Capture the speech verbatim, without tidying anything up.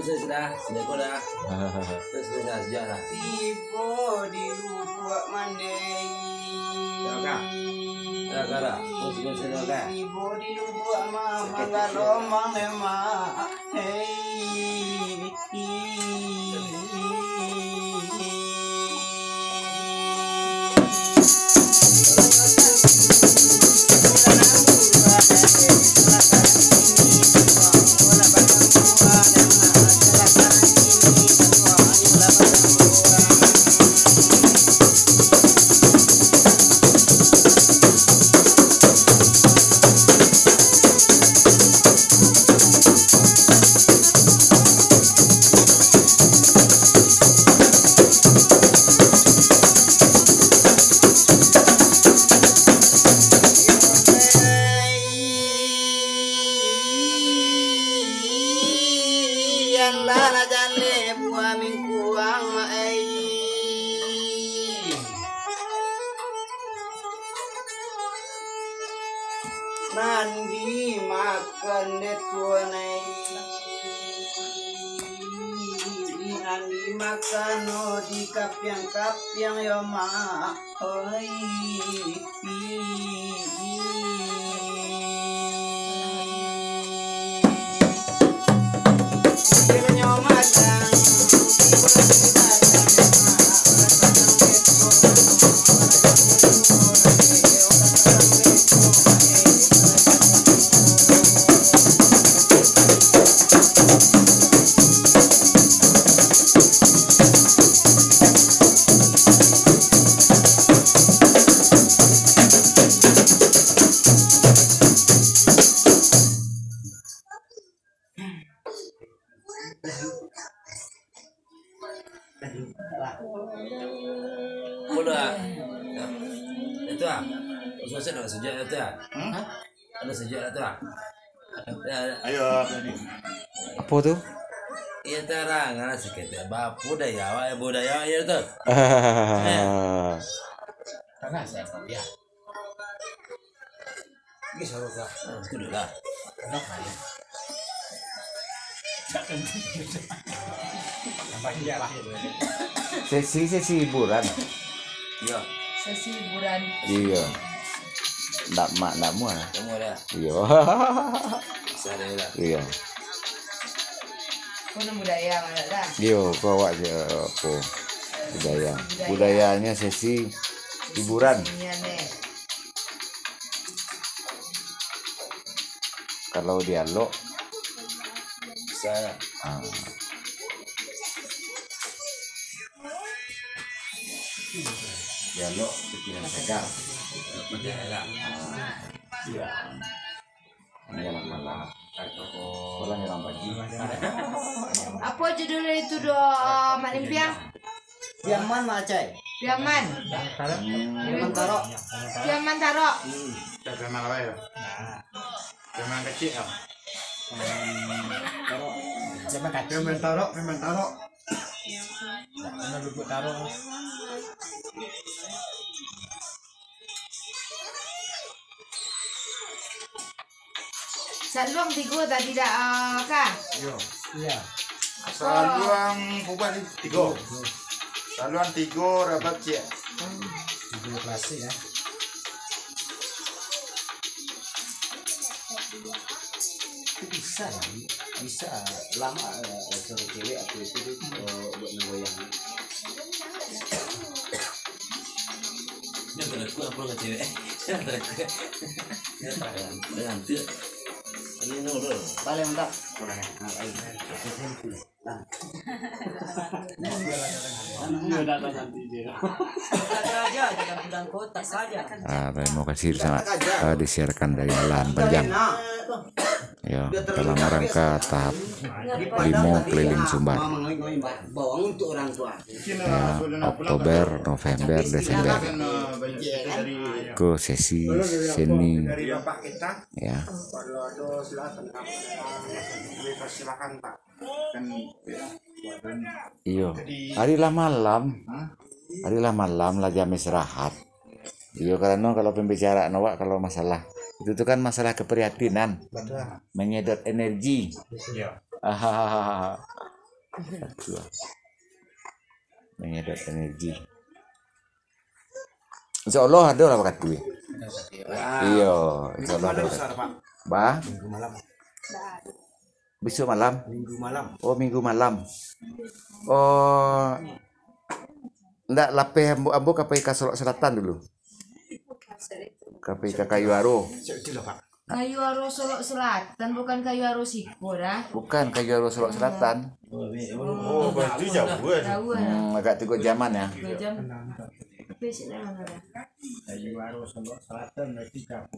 Sudah, sudah, sudah. Terus, terus, sudah, sudah lah. Tibo di Lubuak Mandai. Sudah, Kak. Sudah, sudah, sudah. Terus, terus, sudah, Kak. Tibo di Lubuak ma-, manggalomang lemak. Hei. Yang lah jale buah mingkuang ai. Nan dimakan dek tuan ai. Nan dimakan, oh, di kapiang-kapiang yo, Mak. Oi. Udah. Itu ah. Usah ada sejak itu ah. Hmm? Ada sejak itu ah. Ya, ya. Ayo. Apo tu? Iya, terang lah sikit. Bapu dah ya, awak budaya ya tu. Karena saya ya. Ini salah dah. Nah, itu dah lah. Kenapa ya? Tambah iya lah. Sesi, sesi hiburan. Iya. Sesi hiburan. Iya. Ndak mak, ndak muah. Kamu ada? Iya. Bisa ada lah. Iya. Kono budaya mana dah? Iyo, ko awak je, apo? Budaya. Budaya. Budayanya sesi hiburan. Sesi kesenian, eh. Kalau dialog, bisa. Ah. Dialog pikiran segar. Iya. Iya. Iya, malam. Orang yang pagi. Apo judul itu do, Mak Limpiang? Piaman, Mak Acai. Piaman. Hmm. Piaman Tarok. Piaman Tarok. Hmm. Piaman apa ya? Nah. Piaman kecil ya? Hmm, Tarok. Piaman kecil. Piaman Tarok, Piaman Tarok. Nah, Lubuk Tarok. Saluang tigo tadi dak, ah, ka? Iyo. Iya. Apo? Saluang kubah ni tigo. Tigo. Saluang tigo, rabab ciek. Tigo klasik, ya. Itu bisa lah, bisa lama, eh, suruh cewek atau itu tu, eh, buat menggoyang. Aku apa dengan cewek? Jangan, jangan, jangan. Ini dulu. Paling mantap. Kurang. Nah, paling. Ah, terima kasih sangat, ah, disiarkan dari lahan panjang. Ya, dalam rangka tahap limo keliling Sumbar. Ya, Oktober, November, Desember. Ko sesi seni. Ya. Iyo. Ari lah malam. Ari lah malam, lah jam istirahat. Iyo, karano kalau pambicaraan awak, kalau masalah itu tu kan masalah keprihatinan, menyedot energi. Ahahaha. Menyedot energi. Insya Allah ado lah wakatu. Iyo, insya Allah ado wakatu. Bah? Besok malam? Minggu malam. Oh, minggu malam. Oh, ndak lapeh ambo, ambo ka pai ka Solok Selatan dulu. Ka pai ka Kayu Aro. Kayu Aro Solok Selatan, bukan Kayu Aro siko dah. Bukan, Kayu Aro Solok Selatan. Oh, berarti jauh kan? Jauh lah. Hmm, agak tigo jaman ya. Tigo jam. Besok dah mana dah? Kayu Aro Solok Selatan berarti jauh.